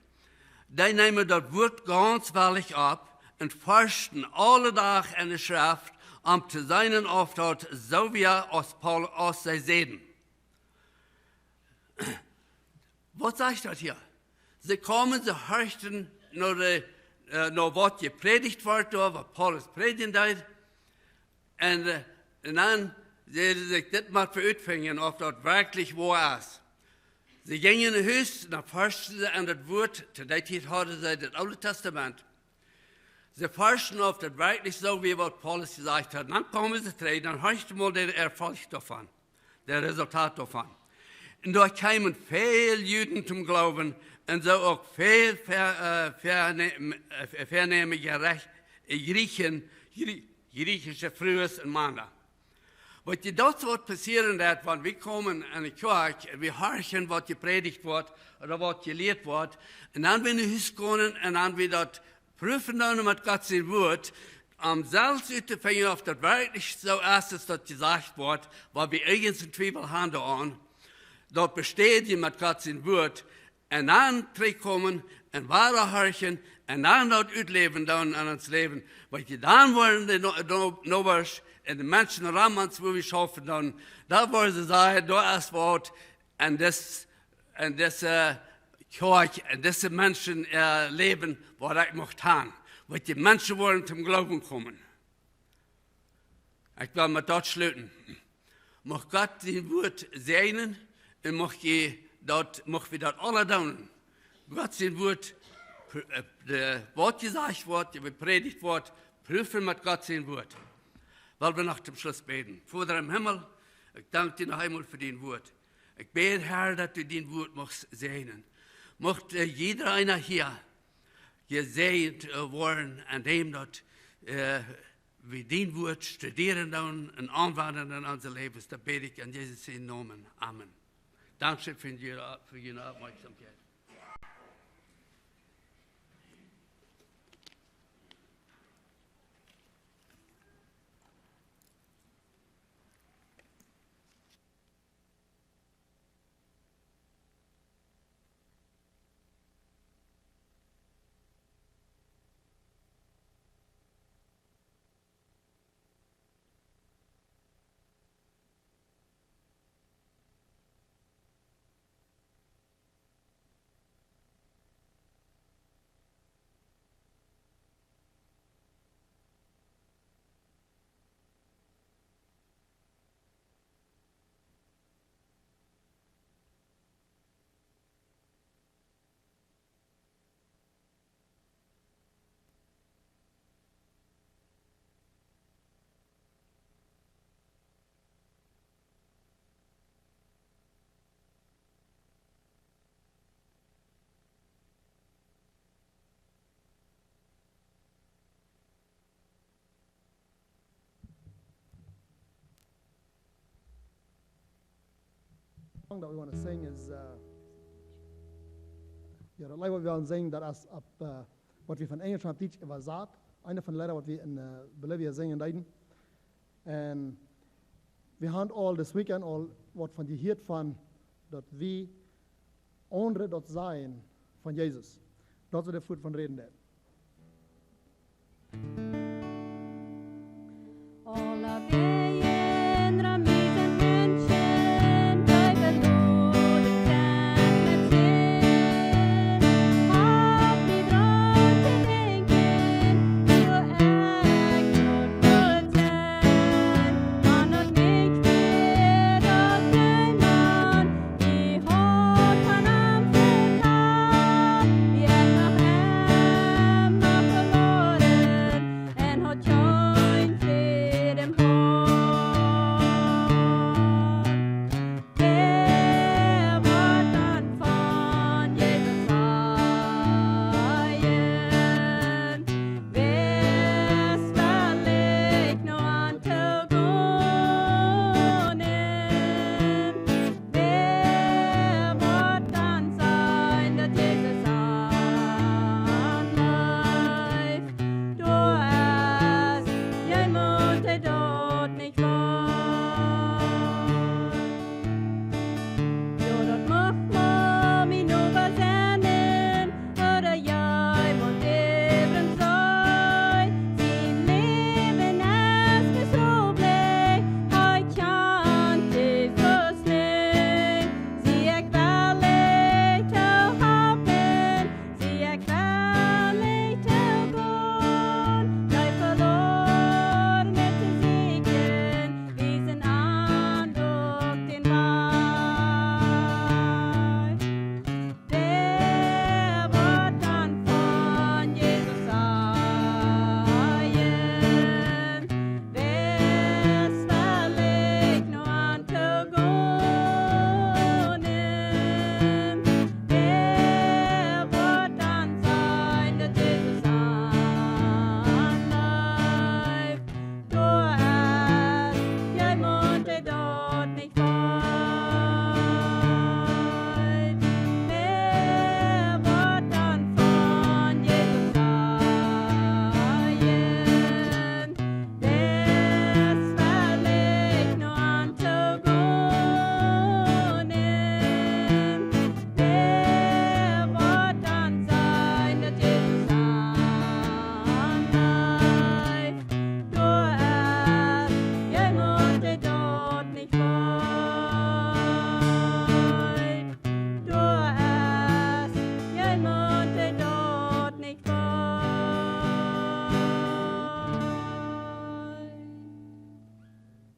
Dee neemen daut Wuat gaunz wellich opp un forschten aule Doag en de Schreft, om to seenen, auf daut soo wia aus Paul-, aus see säden. Waut sajcht daut hia? See kjeemen, see horchten no de, äh, no waut jeprädicht wort doa, waut Paulus prädjen deed. Un, äh, un dan säden see sikj, dit mott wie utfinjen, auf daut werkjlich woa es. See jinjen no Hus, dan forschten see en daut Wuat, to dee Tiet hauden see daut Oole Tastament. See forschten, auf daut werkjlich soo wia, waut Paulus jesajcht haud. Dan kjeemen see trigj, dan horchten mol de Erfolg doavon, daut Resultat doavon. Un doa kjeemen väl Juden toom Gloowen un soo uk väl ver-, äh, verne-, äh, vernäme Jerecht-, äh, Jriechen, Jrie-, jriechische Frues un Mana. Waut je daut woat passieren, daut wan wie komen en de Kjoakj, wie horchen, waut jeprädicht woat ooda waut jelieet woat, un dan wie no Hus komen un dan wie daut prüfen doonen met Gott sien Wuat, om selfst uttofinjen, auf daut werkjlich soo es, aus daut jesajcht woat, wan wie irjent een Twiewel haben doaraun, daut bestädjen met Gott sien Wuat, un dan trigjkomen un wada horchen un dan daut utläwen doonen en ons Läwen. Weetst, dan woaren de No-, No-, Nobasch un de Menschen rom ons, wua wie schaufen doonen, dan woaren see sajen, doa es waut en dis-, en dise Kjoakj, en dise Menschen, äh, Läwen, waut ekj mucht haben. Weetst, Menschen woaren toom Gloowen komen. Ekj well met daut schluten. Mucht Gott sien Wuat säajnen un mucht jie daut, mucht wie daut aule doonen. Gott sien Wuat, pr-, äh, de, waut jesajcht woat, jeprädicht woat, prüfen met Gott sien Wuat. Well wie noch toom Schluss bäden. Voda em Himmel, ekj dank die noch eemol fa dien Wuat. Ekj bäd, Herr, daut du dien Wuat muchst säajnen. Mucht, äh, jieda eena hia jesäajent, äh, woaren, aun däm daut, äh, wie dien Wuat studieren doonen un aunwenjen en onse Läwes. Daut bäd ekj en Jesus sienen Nomen. Amen. Dankscheen fa june, fa june Oppmoakjsomkjeit. Song that we want to sing is, uh, yeah, the light what we want to sing that is up, uh, what we from English and Deutsch übersat. Eine von de Lieder, wat wie en, uh, Bolivia sinjen deeden. Un wie haben aul dit Weekend aul waut von die hieet von, daut wie aundre daut sajen von Jesus. Daut wie doa fuat von räden deeden. All of